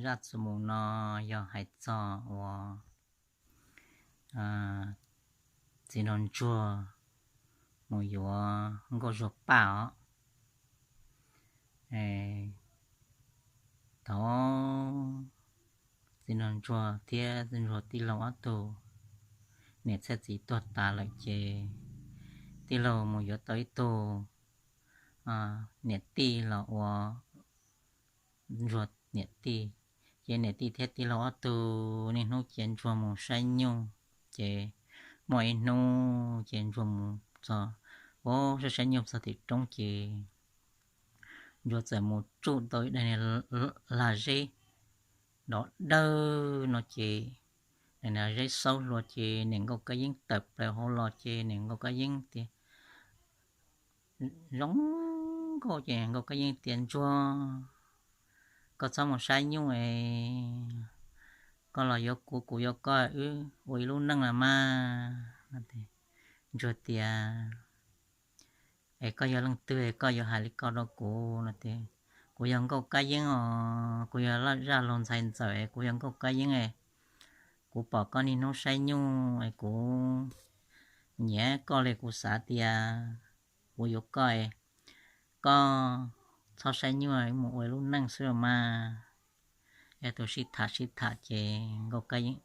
Zaj txuas mus no yog hais txog uas txiv nraug ntsuag mus yuav nkauj Zuag Paj os. Thaum txiv nraug ntsuag thiab txiv ntsuag tij laug ob tug niam txhaj txiv tuag tas lawm ces tij laug mus yuav tau ib tug niam tij los ua ntsuag niam tij. Ces niam tij thiab tij laug ob tug niaj hnub cia ntsuag mus saib nyuj. Ces muaj ib hnub ces ntsuag mus txog, ua saib saib nyuj txog tim roob ces ntsuag txawm mus tsuj tau ib daim lag zeb nrov dawb no ces, daim lag zeb xaub hlo ces niam nkauj kab yeeb tawm plaws hauv los ces niam nkauj kab yeeb tias, zoo nkauj ces nkauj kab yeeb tias, Ntsuag, koj txhob mus saib nyuj es koj los yuav kuv, kuv yuav koj, wb ua ib lub neej los mas. Ntsuag tias, Es koj yog leej twg es koj yuav hais li ko rau kuv no? Tias, Kuv yog nkauj kab yeeb os, kuv yog zaj laug ntxhais ntxawm es kuv yog nkauj kab yeeb es kuv pom koj niaj hnub saib nyuj es kuv nyiam koj li, kuv xav tias kuv yuav koj es koj txhob saib nyuj, mus ua lub neej xwb los mas. Ob tug sib tham sib tham ces nkauj kab yeeb,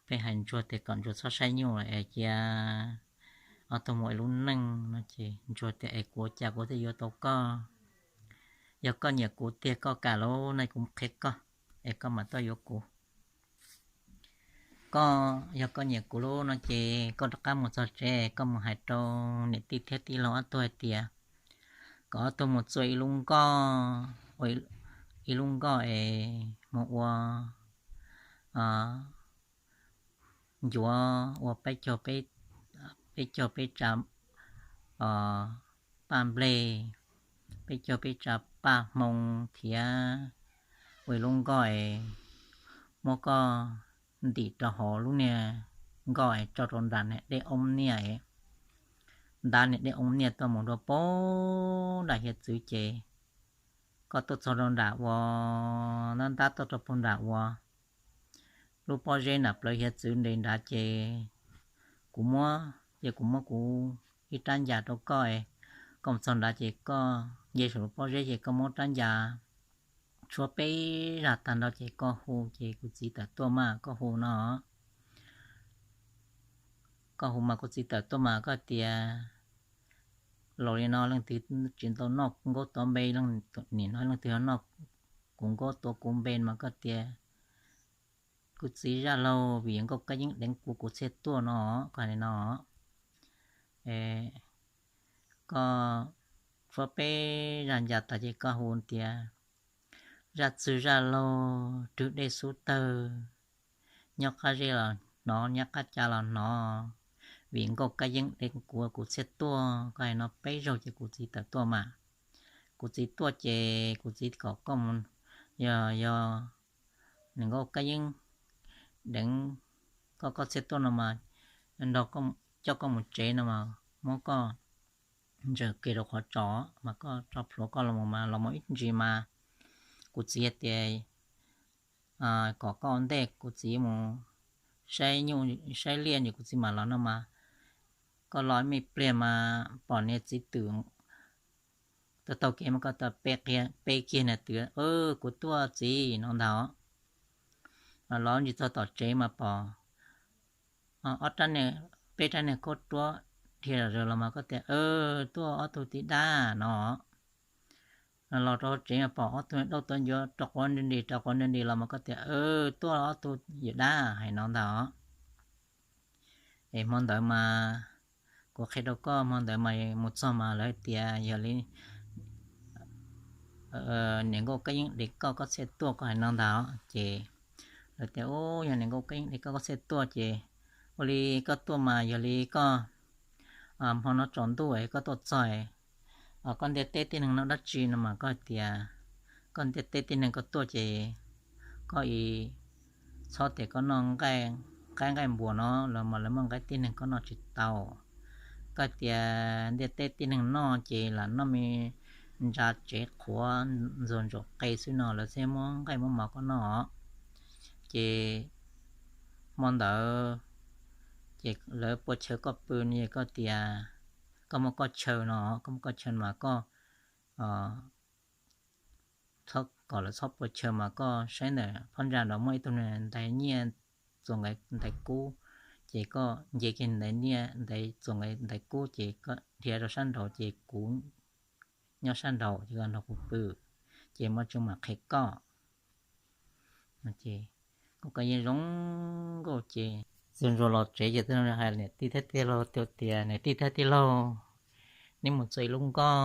peb hais ntsuag tias kom ntsuag txhob saib nyuj lawm es cia ob tug mus ua lub neej no ces ntsuag tias, Es kuv ua cas kuv thiaj yuav tau koj? Yog koj nyiam kuv tiag koj kam lawm no kuv qhia koj es koj mam tuaj yuav kuv. Koj, yog koj nyiam kuv lawm no ces koj rov qab mus txog tsev koj mus hais rau niam tij thiab tij laug ob tug hais tias kom ob tug mus txua ib lub nkoj, ib lub nkoj es mus ua, ncuav ua peb caug peb tsa paj nplej, peb caug peb tsa paj hmoo thiab ua ib lub nkoj es muab koj ntim rau hauv lub niag nkoj es tso rau nram niag dej oob niaj, ntab niag dej oob niaj tuaj mus rau pem nram hiav txwv ces koj tuaj txog rau nram uas, ntab ntab tuaj rau pem nram uas lub pob zeb nram plawv hiav txwv nres nrad ces kuv muab, ces kuv muab kuv ib rab ncas rau koj es koj mus txog nrad ces koj nce saum lub pob zeb ces koj muab rab ncas tshuab peb zag tag nrho ces koj hu ces kuv txiv tawm tuaj mas koj hu no. Koj hu mas kuv txiv tawm tuaj mas koj tias, Los li no leej twg tsis tau noj kuv nkauj tuav npe, nim no leej twg noj kuv nkauj tuav kuv npe mas koj tias, Kuv txiv zaj laug vim nkauj kab yeeb deev kuv, kuv thiaj tuaj no, koj hais li no. Koj tshuab peb zag ncas tas ces koj hu tias, Zaj txwg zaj laug rwg dej xub tawg, nyob qab zeb los hnov, nyob qab ca los hnov, vim nkauj kab yeeb deev kuv, kuv thiaj tuaj. Koj hais no peb zaug ces kuv txiv tawm tuaj mas. Kuv txiv tuaj ces kuv txiv kom koj mus, yog, yog niam nkauj kab yeeb deev koj, koj thiaj tuaj no mas, nrog, coj koj mus tsev no mas muab koj ntsaws kiag rau qhov tso mas koj tso plhuav koj los mus mas los mus ib ntsis mas kuv txiv tias kom koj ua ntej, kuv txiv mus saib nyuj saib liaj ces kuv txiv mam los no mas. Koj los ib me pliag mas pom niag txiv twm taug taug kev mas koj tau pe kiag niag twm, Kuv tuaj txiv, no ntag. Los ntsis txog tom tsev mas pom ob rab, peb rab niag khaub ruab dhia zom zaws los mas koj tias, Tuaj ob tug txiv dab, no. Los rau tsev mas pom ob tug niag dauj tuav ncuav rau quav nti nti rau quav nti nti los mas koj tias, Tuaj ob tug yawm dab, hais no ntag. Es hmo ntawd mas kuv qhia rau koj, hmo ntawd mas mus txog mas lawv hais tias yog li niam nkauj kab yeeb deev koj, koj thiaj tuaj, koj hais no ntag. Ces lawv tias, Yog niam nkauj kab yeeb deev koj, koj thiaj tuaj ces ua li koj tuaj mas yog li koj hmo no tsaus ntuj es koj tuaj txog, koj ntiaj teb tib neeg noj dab tsi? No mas koj hais tias koj ntiaj teb tib neeg koj tuaj ces koj txhob tias koj noj nqaij nqaij npua no los mas lawv muaj nqaij tib neeg koj noj tsis tau. Koj hais tias ntiaj teb tib neeg noj ces lam noj me ntsa tsev qhuav ntxuag ntsaum qe xwb no, lawv thiaj muab nqaij muab mov koj noj. Ces hmo ntawd ces lawv pua chaw koj pw no, koj tias koj muaj koj chaw no, koj muaj koj chaw mas koj txhob kom lawv txhob pua chaw mas koj saib ntawm phab ntsa nraud muaj ib tug niag ntaiv nyiaj txuas nqaij ntaiv kub, ces koj nce kiag ntaiv nyiaj ntaiv txuas nqaij ntaiv kub ces koj dhia rau sab nraud ces kuv nyob sab nraud ces koj nrog kuv pw, ces muaj tseeb mam qhia koj. Ces Nkauj Kab Yeeb zoo nkauj ces txawm ntsuag los tsev ces txawm hais niam tij thiab tij laug tias, niam tij thiab tij laug, neb mus txua ib lub nkoj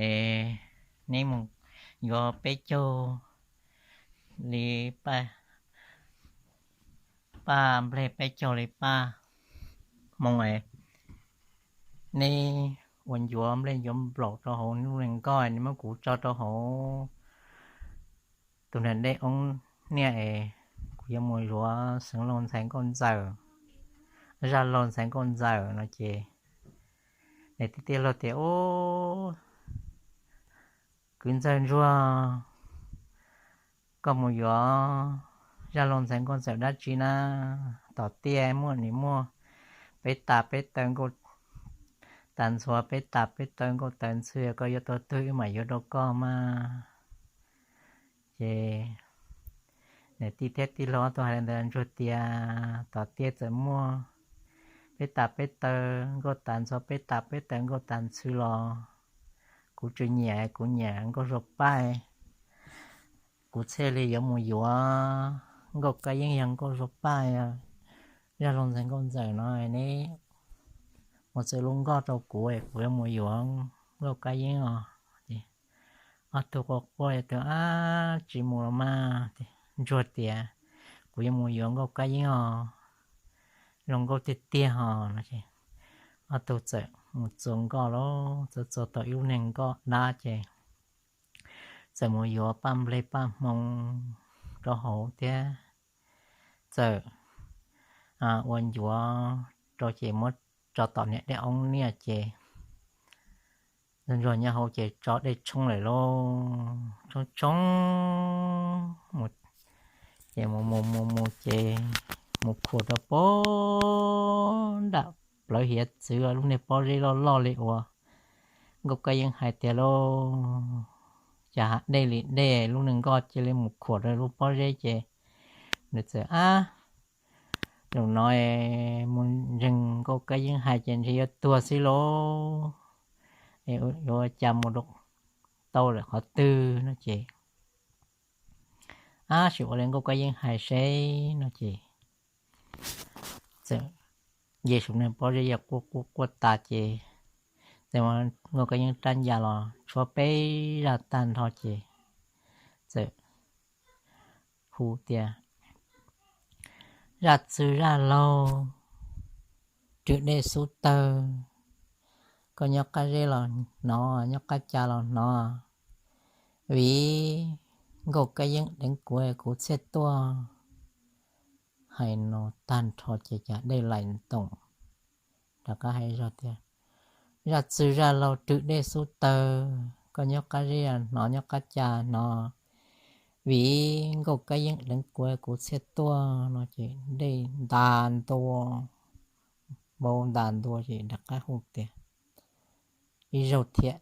es neb mus yuav peb caug li paj, paj nplej peb caug li paj hmoo es neb ua ncuav nplej ncuav nplaum rau hauv lub nkoj, neb muab kuv tso rau hauv tus niag dej oob niaj es kuv yuav mus yuav Xeev Laus ntxhais Nkauj Ntxawm, Zaj Laug ntxhais Nkauj Ntxawm no ces niam tij thiab tij laug tias, Ub, kwv ntxawg ntsuag, koj mus yuav Zaj Laug ntxhais Nkauj Ntxawm dab tsi na? Tom tiaj muaj nim muaj peb tas peb taw nkauj tas ntxhua, peb tas peb taw nkauj tas ntxhw, koj yuav tau twg wb mam yuav rau koj mas. Ces niam tij thiab tij laug ob tug hais li ntawd, ntsuag tias, Tom tiaj txawm muaj peb tas peb taw nkauj tas ntxhua, peb tas peb taw nkauj tas ntxhw los kuv tsis nyiam, kuv nyiam nkauj Zuag Paj. Kuv thiaj li yuav mus yuav Nkauj Kab Yeeb yog Nkauj Zuag Paj, Zaj Laug ntxhais Nkauj Ntxawm no, neb mus txua lub nkoj rau kuv, kuv yuav mus yuav Nkauj Kab Yeeb os. Ob tug quaj quaj, tus, Ab, tsis mus los mas. Ntsuag tias, Kuv yuav mus yuav Nkauj Kab Yeeb os, zoo nkauj tiag tiag os no. Ob tug txawm mus txua nkoj lauj, txua txua tau ib lub niag nkoj dab ces txawm mus yuav paj nplej paj hmoo rau hauv thiab txawm ua ncuav rau ces muab tso tom niag dej oob niaj ces ntsuag nyob hauv ces tso dej tshoob lawm lauj, tshoob tshoob mus ces mus mus mus mus ces mus khuam rau pem nram plawv hiav txwv lub niag pob zeb loj loj li uas Nkauj Kab Yeeb hais tiag lauj. Cas hav dej li dej, lub niag nkoj cia li mus khuam rau lub pob zeb ces nws txawm, Ab, zaum no mus ntseeg Nkauj Kab Yeeb hais ces ntshe yuav tuag xwb lauj, yuav ua cas mus rau tau lawm qhov twg no ces, Ab, sim ua li Nkauj Kab Yeeb hais seb no ces txawm nce saum niag pob zeb yog quaj quaj quaj tas ces txawm Nkauj Kab Yeeb rab ncas los tshuab peb zaj tag nrho ces txawm hu tias, Zaj txwg zaj laug, rwg dej xub tawg, koj nyob qab zeb los hnov, nyob qab ca los hnov, vim Nkauj Kab Yeeb deev kuv, kuv thiaj tuaj. Hais no tag nrho ces cas dej laim ntoos rov qab hais zog tias, Zaj txwg zaj laug, rwg dej xub tawg, koj nyob qab zeb hnov, nyob qab ca hnov, vim Nkauj Kab Yeeb deev kuv, kuv thiaj tuaj no ces dej ntas ntua, npau ntas ntua ces rov qab hu tias, Ib zaug thiab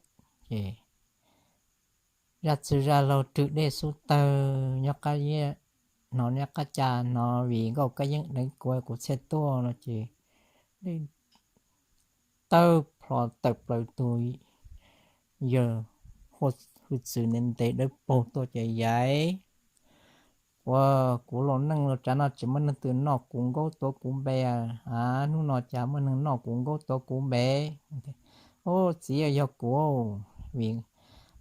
ces, Zaj txwg zaj laug, rwg dej xub tawg, nyob qab zeb hnov, nyob qab ca hnov, vim Nkauj Kab Yeeb deev kuv, kuv thiaj tuaj no ces dej tawg plho tawm plaws tus yawg hwj txwv ntev ntev dawb paug tuaj ces, Yaiv, ua kuv los neej los tsav no tsis muaj neeg twg noj kuv nkaub tuav kuv npe, a, hnub no cas muaj neeg noj kuv nkaub tuav kuv npe. Ub, txiv, yog kuv, vim,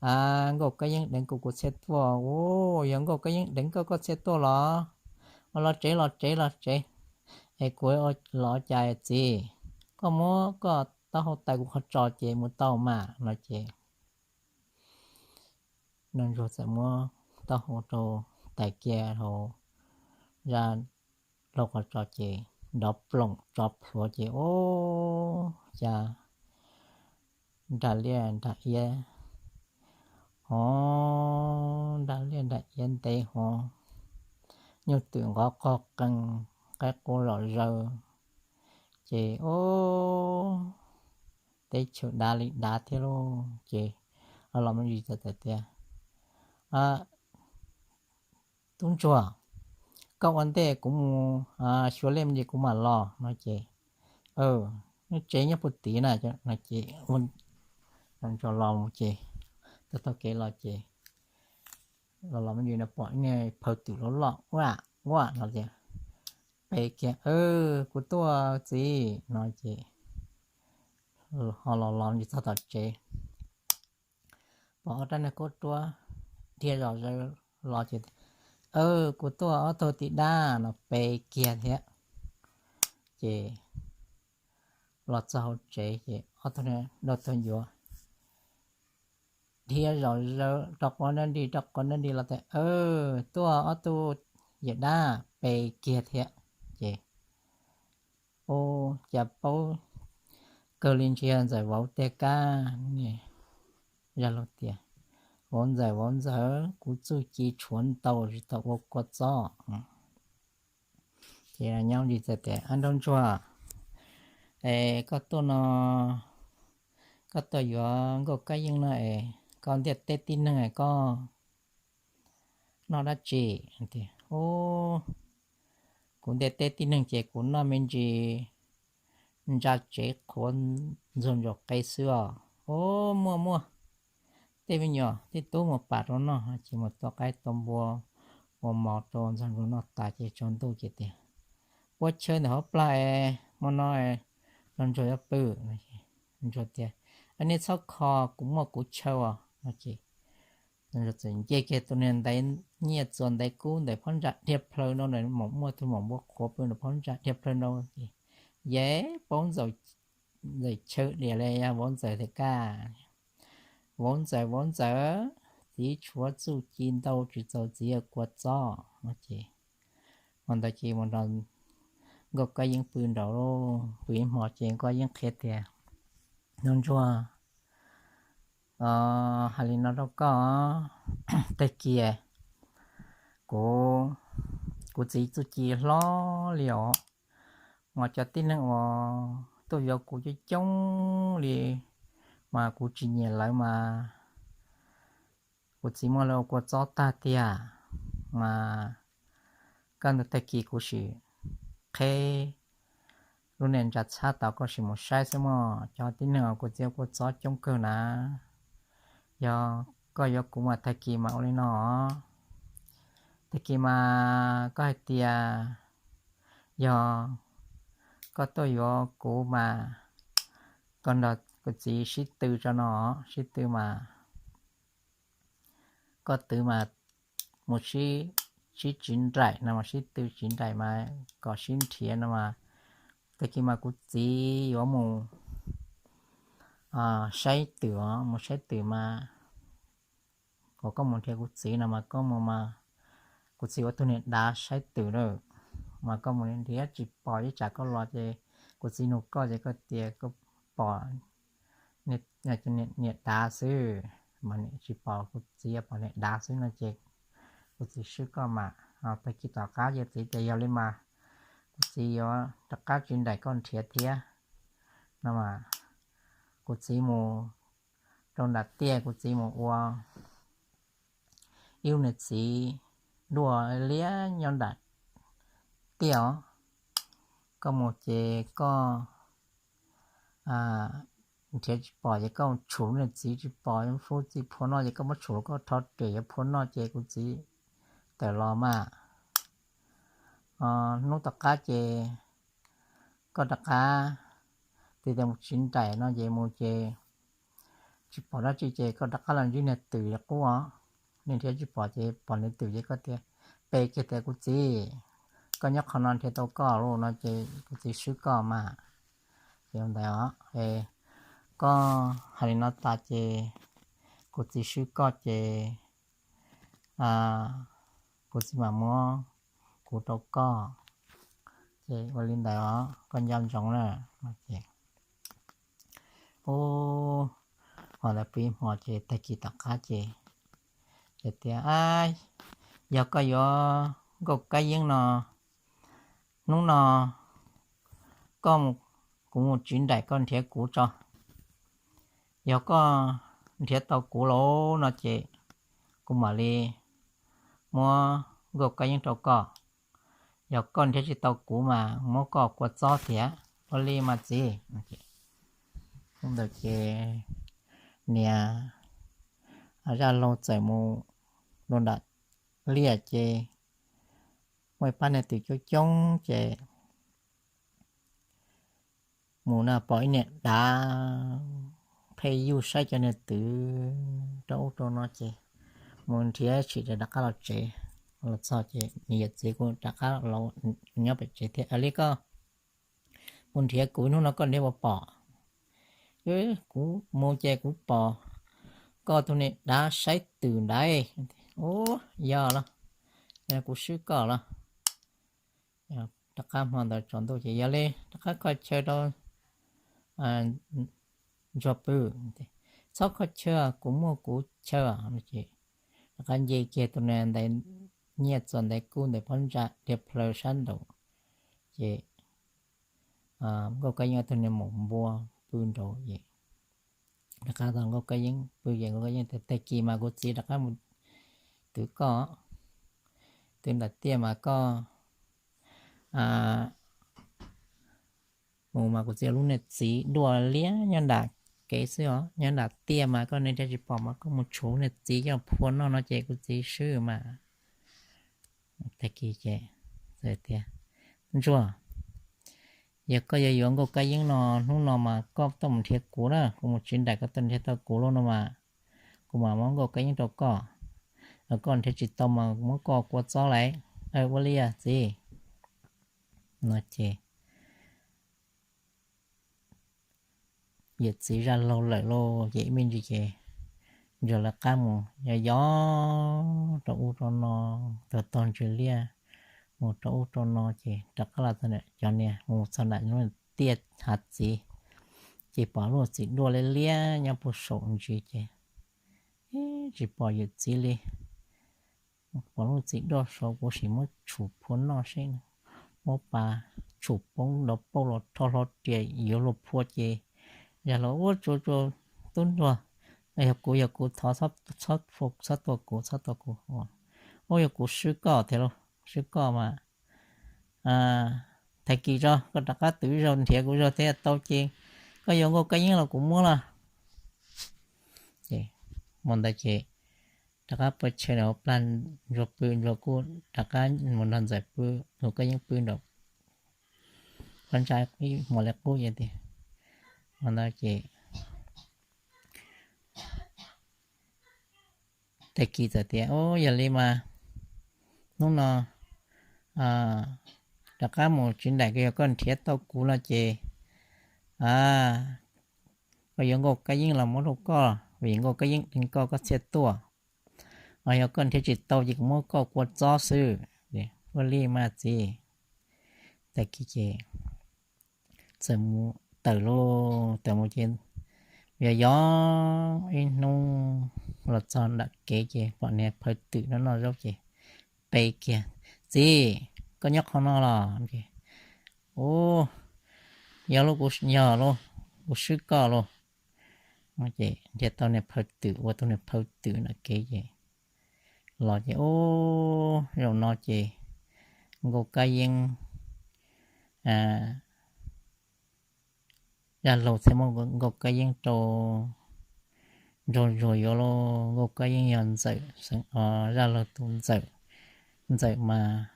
a, Nkauj Kab Yeeb deev kuv, kuv thiaj tuaj. Ub, yog Nkauj Kab Yeeb deev koj, koj thiaj tuaj los? Ua, los tsev, los tsev, los tsev, es kuv los cas txiv? Koj muab koj taub hau tais kuv qhov tsos ces mus tau mas no ces Nraug Ntsuag txawm muab taub hau rau tais kiag rau Zaj Laug qhov tsos ces nrov ploom tso plhuav ces ub, cas nram liaj nram iab hov, nram liaj nram iav ntev hov, nyuj twm nqov qog qees, qaib qus zom zaws, ces ub, teb chaws dav li dav thiab lauj. Ces los los me ntsis txawm tias, Tub ntsuag, koj ua ntej kuv mus xyuas liaj me ntsis kuv mam los no ces, Neb tsev nyob puag tid na no ces, ntsuag los mus ces, taug taug kev los ces, los los me ntsis no pom ib niag phawj twm loj loj ua ua no tias, Pem kiag, Kuv tuaj txiv no ces, ho los los me ntsis txog tom tsev, pom ob rab niag kuab ruab dhia zom zaws los ces, Kuv tuaj ob tug tij dab no pem kiag thiab. Ces los txog hauv tsev ces ob tug niag dab tuag yuav dhia zom zaws rau quav nrab nri rau quav nrab nri los tias, Tuaj ob tug yawm dab pem kiag thiab. Ces ub, cas paub kawg li ntsia ntxawm vauv tej kab ne, Zaj Lauj tias, Vauv ntxawm, vauv ntxawm, kuv txuj ci tshuav ntau tsis tau ua kua txob. Ces nyob ntsis txawm tias, Ab nraug ntsuag, es koj tuaj no, koj tuaj yuav Nkauj Kab Yeej no es koj ntiaj teb tib neeg es koj noj dab tsi? Ub, kuv ntiaj teb tib neeg ces kuv noj me ntsis ntsa tsev qhuav ntxuag ntsuas qe xwb os. Ub, muaj muaj, tej me nyuam tej tub mus pam rau noj ces mus tua qaib tua npua, ua mov rau ntxuag ntsuas noj tas ces tsaus ntuj ces tias, Ua chaw ntawm hauv plag es hmo no nraug ntsuag yuav pw. Ntsuag tias, Nej txhob kho, kuv muaj kuv chaw os no ces txawm nce kiag tus niag ntaiv nyiaj txuas ntaiv kub ntawm phab ntsa dhia plhaw rau, mam muaj tus maum npua qhuav pw ntawm phab ntsa dhia plhaw rau ces, Yeej paub ntxawm chaw diam li, yog vauv ntxawm thiab kab. Vauv ntxawm, vauv ntxawm, txiv tshuav txuj ci ntau tsis txaus txiv ua kua txob no ces, hmo ntawd ces mus nrog Nkauj Kab Yeej pw nraud, pw ib hmo ces Nkauj Yeej qhia tias, Nraug ntsuag, hais li no rau koj, tag kis kuv, kuv txiv txuj ci hlob li os, mas cov tib neeg uas tuaj yuav kuv coob coob li mas kuv tsis nyiam lawv mas kuv txiv muab lawv ua kua txob tag tiag. Mas koj ntawd tag kis kuv sim qheb lub niag ntsa txhab tod koj sim mus saib xwb mog, cov tib neeg uas kuv txiv ua kua txob coob kawg na. Yog koj yuav kuv mas tag kis mas ua li no, tag kis mas koj hais tias yog koj tuaj yuav kuv mas koj nrog kuv txiv sib tw tso no, sib tw mas koj twv mas mus sib, sib tsiv nraim no mas sib tw tsiv nraim mas kom sib nrhiav no mas, tag kis mas kuv txiv yuav mus saib twm os, mus saib twm mas kom koj mus nrhiav kuv txiv no mas koj mus mas kuv txiv ua tus niam dav saib twm lawm, mas koj mus nrhiav tsis pom ib tsam koj los ces kuv txiv nug koj ces koj tias koj pom niam dav xwb, mas tsis pom kuv txiv, pom niam dav xwb no ces kuv txiv swb koj mas. Tag kis tom qab ces txiv tias yog li mas kuv txiv yuav rov qab tsiv nraim koj nrhiav thiab no mas kuv txiv mus rau nram tiaj, kuv txiv mus ua ib lub niag txiv duaj liab nyob nram tiaj os. Koj mus ces koj nrhiav tsis pom ces koj tshum lub niag txiv tsis pom, fub txij phua noj ces koj muab tshum koj rho riam yuav phua noj ces kuv txiv tawm los mas. Hnub tom qab ces koj rov qab, txiv tias mus tsiv nraim no ces mus ces tsis pom dab tsi ces koj rov qab los ntsib niag twm li qub os. Nej nrhiav tsis pom ces pom niag twm ces koj tias, pe kiag tias kuv txiv, koj nyob qhov no nrhiav tau koj lauj no ces kuv txiv swb koj mas. Ces ntawd os, koj hais li no tas ces kuv txiv swb koj ces kuv txiv mam muab kuv rau koj. Ces ua li ntawd os, koj nco ntsoov na. Ub, hmo ntawd pw ib hmo ces tag kis tom qab ces Ces tias, Ab, yog koj yuav Nkauj Kab Yeeb no, hnub no koj, kuv mus tsev nraim koj nrhiav kuv tso. Yog koj nrhiav tau kuv lawm no ces kuv mam li muab Nkauj Kab Yeeb rau koj. Yog koj nrhiav tsis tau kuv mas muab koj kua txob thiab, ua li mas txiv. Hnub ntawd ces niam Zaj Laug txawm mus rau nram liaj ces muaj ib pab niag twm coob coob ces mus na pom ib niag dav pheej yuj saib cov niag twm rau ub rau no ces mus nrhiav tshim rov qab los tsev. Los txog ces nws yawm txiv kuj rov qab los nyob pem tsev thiab. Li koj mus nrhiav kuv hnub no koj nrhiav puas pom? Kuv mus ces kuv pom koj tus niag dav saib twm ntawd. Ub, yog los, kuv swb koj los. Rov qab hmo ntawd tsaus ntuj ces yog li rov qab kho chaw rau Ntsuag pw. Txhob kho chaw, kuv muaj kuv chaw. Rov qab nce kiag tus niag ntaiv nyiaj txos ntaiv kub ntawm phab ntsa dhia plaws sab nraud ces Nkauj Kab Yeeb tus niag maum npua pw nraud ces rov qab tau Nkauj Kab Yeeb pw ces Nkauj Kab Yeeb tias, Tag kis mas kuv txiv rov qab mus twv koj, twv nram tiaj mas koj mus mas kuv txiv lub niag txiv duaj liab nyob nram kev xwb os, nyob nram tiaj mas koj niam thiaj tsis pom mas koj mus tshuam niag txiv coj phua noj no ces kuv txiv swb mas. Tag kis ces tias, Ntsuag, yog koj yuav yuav Nkauj Kab Yeeb no, hnub no mas koj tuaj mus nrhiav kuv na, kuv mus tsev nraim koj tuaj nrhiav tau kuv lawm no mas kuv mam muab Nkauj Kab Yeeb rau koj. Koj nrhiav tsis tau mas muab koj kua txob lawm. Ua li txiv. No ces yawm txiv Zaj Laug lawm lauj ces ib me ntsis ces Ntsuag lawv qab mus yos yos rau ub rau no, tag tog ntsis liaj mus rau ub rau no ces rov qab los txog cov niag mus txog nram lub tiaj hav txiv ces pom lub txiv duaj liab liab nyob puag saum ntsis ces tsis pom yawm txiv li. Pom lub txiv duaj saud kuv sim muab tshum phua noj seb, muab pas tshum poob nrov pauj los rho hlo riam yuav luag phua ces Zaj Laug ua tsuas tsuas, Tub Ntsuag, yog kuv yog kuv thov txhob tua kuv, txhob tua kuv. Ua yog kuv swb koj thiab lauj, swb koj mas tag kis tso koj rov qab twv zaug nrhiav kuv zaug thiab tau ces koj yuav Nkauj Kab Yeeb los kuv muab los. Ces hmo ntawd ces rov qab pw tshe nram hauv plag, Ntsuag pw, Ntsuag kuj rov qab mus nrog Ntxawm pw, Nkauj Kab Yeeb pw nraum phab ntsa ib hmos li qub ces tias, hmo ntawd ces tag kis txawm tias, Ub, yog li mas hnub no rov qab mus tsev nraim, yog koj nrhiav tau kuv no ces koj yuav Nkauj Kab Yeeb los muab rau koj, vim Nkauj Kab Yeeb deev koj koj thiaj tuaj. Ho yog koj nrhiav tsis tau ces kuv muab koj kua txob xwb. Ua li mas txiv. Tag kis ces txawm mus tawm lauj, tawm mus ces yos yos ib hnub los txog nram kev ces pom niag phaw twm no noj zaub ces pe kiag, Txiv, koj nyob qhov no los? Ub, yog lauj, kuv yog lauj, kuv swb koj lauj. Ces nrhiav tau niag phaw twm, ua tau niag phaw twm nram kev ces los ces ub, zaum no ces Nkauj Kab Yeeb, Zaj Laug thiaj muab Nkauj Kab Yeeb rau Ntsuag yuav lauj. Nkauj Kab Yeeb yog Ntxawm, Zaj Laug tus ntxawm. Ntxawm mas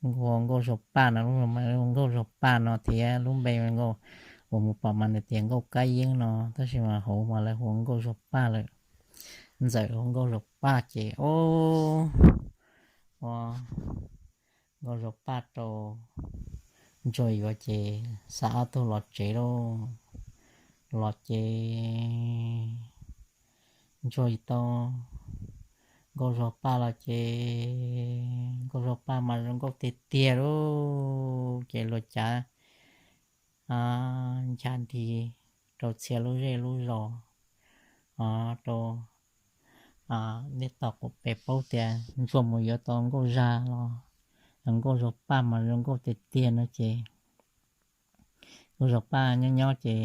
hu ua Nkauj Zuag Paj no, lub, Nkauj Zuag Paj no thiab lub npe uas mus pom mas nws tias Nkauj Kab Yeeb no, tab sis mas hauv mas lawv hu ua Nkauj Zuag Paj lawm. Ntxawm hu ua Nkauj Zuag Paj ces ub, ua Nkauj Zuag Paj rau Ntsuag yuav ces xa ob tug los tsev lauj. Los ces Ntsuag tau Nkauj Zuag Paj los ces Nkauj Zuag Paj mas zoo nkauj tiag tiag lauj, ces luag cav ncha nrig rau txhia lub zej lub zos, rau nej tos kuv pem paub tias ntsuag mus yuav tau nkauj zag los yog nkauj Zuag Paj mas zoo nkauj tiag tiag no ces nkauj Zuag Paj nyob nyob ces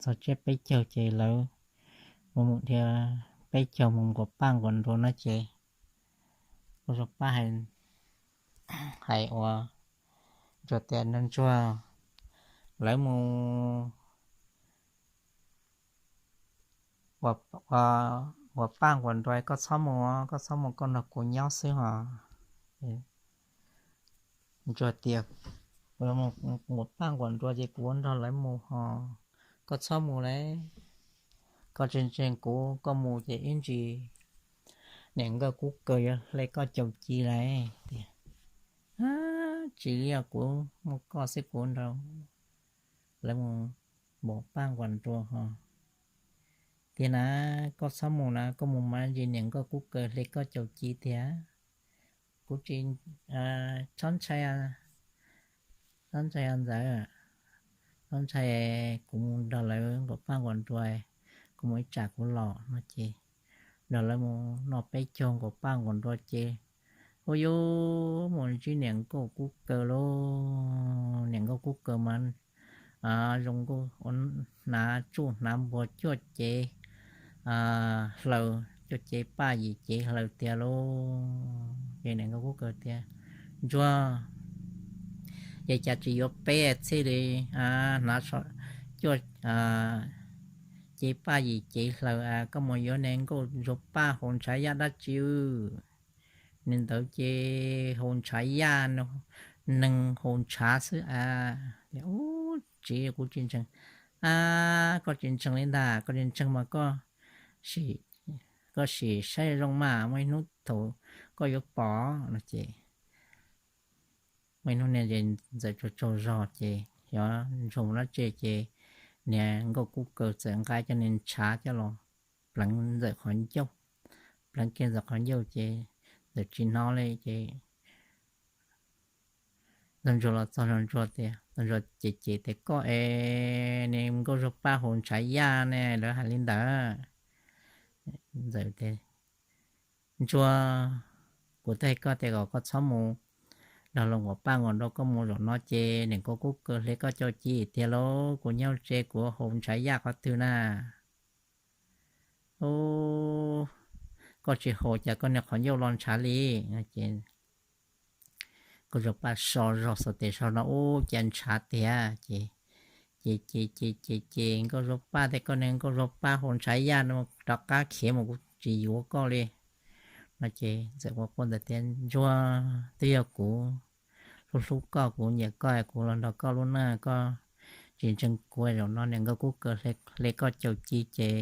txog tsiab peb caug ces lawv mus mus dhia peb caug mus nquas paj nquas nruas no ces nkauj Zuag Paj hais ua ntsuag tias, Ntsuag, lawv mus nquas paj nquas nruas, koj txhob mus, koj txhob mus, koj nrog kuv nyob xwb hos. Ntsuag tias, Kuv nquas paj nquas nruas ces kuv ua nrog lawv mus hos, koj txhob mus lauj. Koj tsis ntseeg kuv, koj mus ces ib ntsis niam nkauj Kub Kaws yuav hle koj caum ci lauj. Tias, Tsis li os, kuv muaj koj xwb kuv nrog lawv mus nquas paj nquas nruas hos. Tiag na, koj txhob mus na, koj mus mas ntsis niam nkauj Kub Kaws hle koj caum ci tiag. Kuv tsis, txhob ntshai, txhob ntshai ntxawm, txhob ntshai, kuv mus nrog lawv nquas paj nquas nruas, kuv mus ib tsam kuv los no ces nrog lawv mus noj peb caug nquas paj nquas nruas ces ua yuav mus ntsib niam nkauj Kub Kaws lauj. Niam nkauj Kub Kaws mas zoo nkauj, hnav tsuj hnav npuas cuaj cev hlaws, cuaj cev paj yim cev hlaws tiag lauj. Ces niam nkauj Kub Kaws tias, Ntsuag, ces cas tsis yuav peb txhij li, hnav cuaj cev paj yim cev hlaws, koj mus yuav niam nkauj Zuag Paj haus ntshav yaj dab tsi? Niag ntawd ces haus ntshav yaj, neeg haus ntshav xwb a. Ub, tsis, kuv tsis ntseeg. A, koj tsis ntseeg li ntag, koj tsis ntseeg mas koj sim, koj sim saib zoo mas muaj ib hnub thaum koj yuav pom no ces muaj ib hnub niag ntxawm tsaug tsaug zog ces xyov ntsuag mus dab tsi ces niag nkauj Kub Kaws txawm nqa cov niag ntshav coj los pleev ntxawm qhov ncauj, pleev kiag ntxawm qhov ncauj ces ntxawm tsis hnov li ces ntxawm ntsuag los txog ntsuag tias, ntxawm ntsuag ces ces tias, Koj es niam nkauj Zuag Paj haus ntshav yaj ne, lawv hais li ntawd. Ntxawm tias, Ntsuag, kuv twb hais koj tias kom koj txhob mus nrog luag nquas paj nquas nruas, koj mus zaum no ces niam nkauj Kub Kaws hle koj caum ci tiag lauj, kuv nyob tsev kuv haus ntshav yaj qhov twg na? Ub, koj tsis haus cas koj niag qhov ncauj los ntshav li? Ces nkauj Zuag Paj so zog xav tes so no ub cas ntshav tiag ces, ces ces ces ces ces nkauj Zuag Paj tias, Koj niag nkauj Zuag Paj haus ntshav yaj no, rov qab khiav mus, kuv tsis yuav koj li no ces ntxawm ua quaj ntawd tias, Ntsuag, twb yog kuv hlub hlub koj, kuv nyiam koj, kuv los nrog koj lub neej, koj tsis ntseeg kuv, zaum no niam nkauj Kub Kaws hle koj caum ci ces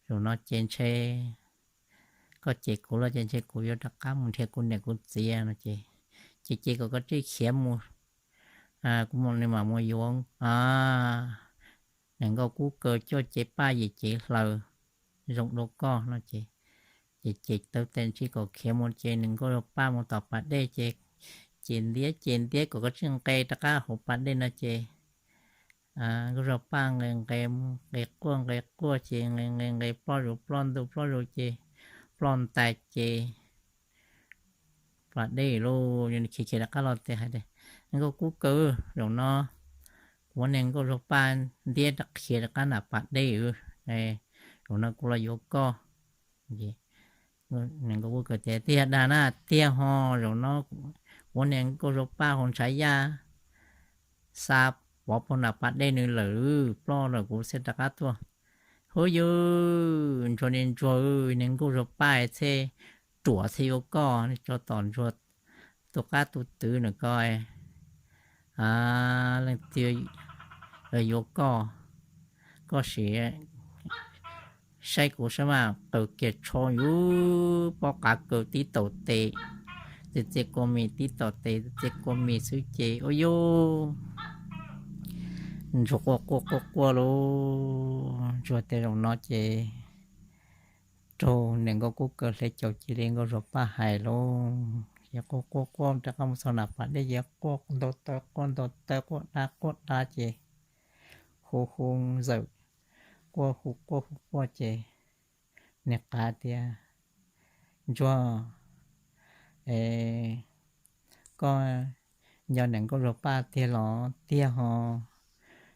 zaum no ces ntshe koj cem kuv los ces ntshe kuv yuav rov qab mus nrhiav kuv niam kuv txiv no ces, ces ces kom koj tsij khiav mus, kuv mam li mam mus yuav niam nkauj Kub Kaws cuaj cev paj yim cev hlaws zoo dua koj no ces, ces ces taw tes ntsij kom khiav mus ces niam nkauj Zuag Paj mus tom pas dej ces, ces ntiab ces ntiab kom koj tsij nqe rov qab hauv pas dej no ces nkauj Zuag Paj nqe nqe, nqe quaj nqe quaj ces nqe nqe nqe ploj zus ploj ntuj ploj zus ces ploj ntais ces pas dej lauj, khiav khiav rov qab los tias hais tias, Niam nkauj Kub Kaws, zaum no kuv niam nkauj Zuag Paj ntiab khiav rov qab nram pas dej, zaum no kuv los yuav koj. Niam nkauj Kub Kaws tias, Tiag dag na? Tiag ho, zaum no kuv niam nkauj Zuag Paj haus ntshav yaj xa pov puag nram pas dej nws lawm, ploj lawm kuv thiaj rov qab tuaj. Huv yus, ntsuag niag ntsuag, niam nkauj Zuag Paj thiaj ruam thiaj yuav koj, tso tom ntsuag tu qab tu twv nws ko, leej twg yuav koj, koj sim saib kuv saib mas, qaws kiag tsho yus pob qav kaws tib taum tes, txiv txiv kua mis tib taum tes, txiv kua mis xwb ces ua yus ntsuag quaj quaj quaj quaj lauj. Ntsuag tias zaum no ces raug niam nkauj Kub Kaws hle caum ci li nkauj Zuag Paj hais lauj. Ces quaj quaj quaj rov qab mus txog nram pas dej ces quaj ntau taw quaj ntau taw quaj dab quaj dab ces hu hu ntxawm, quaj hu quaj hu quaj ces Niag qav tias, Ntsuag, es koj nco niam nkauj Zuag Paj tiag los? Tiag ho,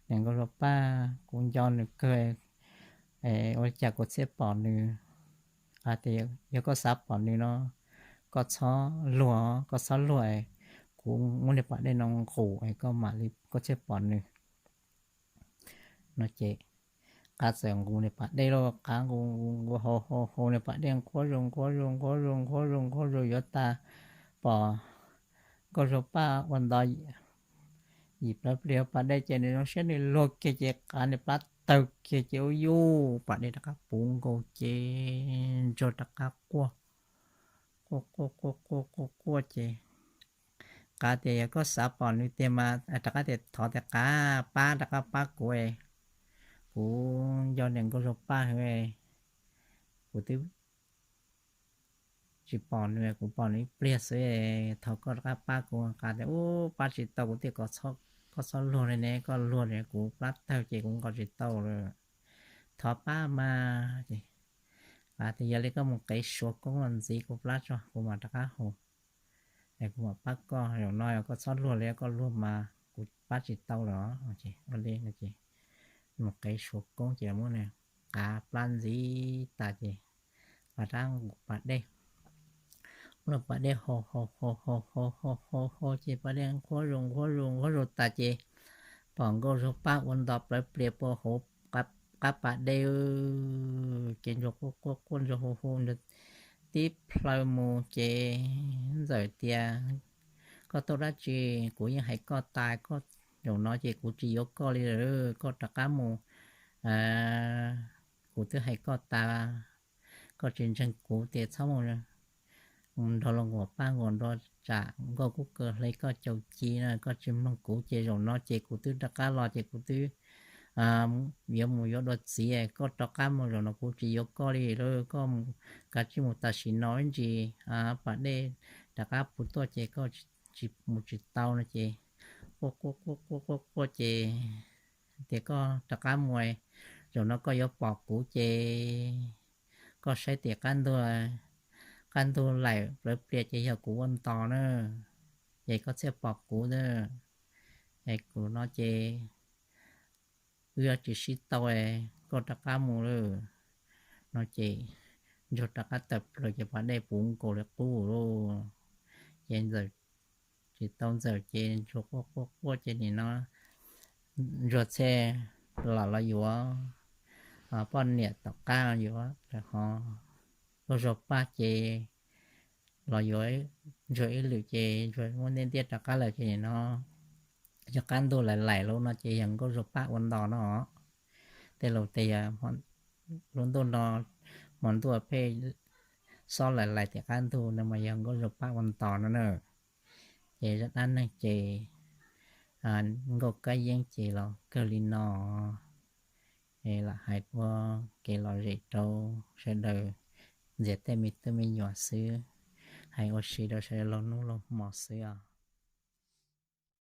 niam nkauj Zuag Paj kuv nco nws kawg, ua li cas kuv thiaj pom nws? Qav tias, Yog koj xav pom nws no, koj txhob luag, koj txhob luag, kuv muab niag pas dej no nqus es koj mam li koj thiaj pom nws. No ces qav txawm nqus niag pas dej lauj, qav nqus nqus hau hau hau niag pas dej nqhuab zus nqhuab zus nqhuab zus nqhuab zus nqhuab zus yuav tas pom nkauj Zuag Paj ua nto yim plawv plias pas dej ces nws zoo siab nws luag kiag ces qav niag plab tawg kiag ces ua yuj pas dej rov qab puv nkaus ces ntsuag rov qab quaj quaj quaj quaj quaj quaj ces qav tias, Yog koj xav pom nws tiag mas, rov qab tias, thov tias, Qav, pab, rov qab pab kuv, kuv nco niam nkauj Zuag Paj heev, kuv twb tsis pom nws, kuv pom nws ib pliag xwb, thov koj rov qab pab kuv. Qav tias, Ub, pab tsis tau, kuv tias kom koj txhob luag li ne, koj luag li kuv plab tawg ces kuv nqos tsis tau lawm, thov pab mas. Ces qav tias, Yog li koj mus qev suav koob los ntxiv kuv plab tso kuv mam rov qab hu, es kuv mam pab koj. Zaum no yog koj txhob luag li, koj luag mas kuv pab tsis tau lawm. Ua li ces mus qev suav koob ces muab qav plab ntxiv tas ces qav rov nqus pas dej, muab pas dej hau hau hau hau hau hau hau ces pas dej nqhuab zus nqhuab zus nqhuab zus tas ces pom nkauj Zuag Paj ua nto plawv plias puag hauv qab pas dej ces ntsuag quaj quaj quaj ntsuag hu hu ntsuag tib plhaw mus ces ntxawm tias, Koj tuaj dab tsi? Kuv yeej hais koj tas, koj zaum no ces kuv tsis yuav koj li lawm, koj rov qab mus, kuv twb hais koj tas, koj tsis ntseeg kuv tias txhob mus nrog luag nquam paj nquam nrog tsam nkauj kub kaw hle koj caum ci na, koj tsis mloog kuv ces zaum no ces kuv twb rov qab los ces kuv twb yuav mus yuav dua txiv, koj rov qab mus zaum no kuv tsis yuav koj li lawm, koj kav tsij mus tam sim no ib ntsis pas dej rov qab puv tuaj ces koj tsis mus tsis tau no ces quaj quaj quaj quaj quaj quaj ces tias, Koj rov qab mus, zaum no koj yuav pom kuv ces koj saib tim qab ntug, qab ntug laim plawv plias ces yog kuv ua ntos na, ces koj thiaj pom kuv na, es kuv no ces wb yuav tsis sib tau, koj rov qab mus lawm. No ces ntsuag rov qab tawm plaws ces pas dej puv nkaus li qub lauj. Ces ntxawm tsis tau ntxawm ces ntsuag quaj quaj quaj ces nim no ntsuag thiaj lam los yuav poj niam tom qab yuav lawm ho. Nkauj Zuag Paj ces los yuav ntsuag ib lwm ces ntsuag muab ntiab ntiab rov qab lawm ces nim no yog qab ntuj laim laim lauj no ces yog Nkauj Zuag Paj ua ntos no. Tej laus tias yog lub ntuj no hmo ntuj pheej xob laim laim tim qab ntug no mas yog Nkauj Zuag Paj ua ntos no na. Ces zaj dab neeg ces nkauj kab yeeb ces los kawg li no. Es lam hais ua kev lom zem rau sawv daws ntxias tej me tub me nyuam xwb, hais ua si rau sawv daws laug hnub laug hmo xwb os.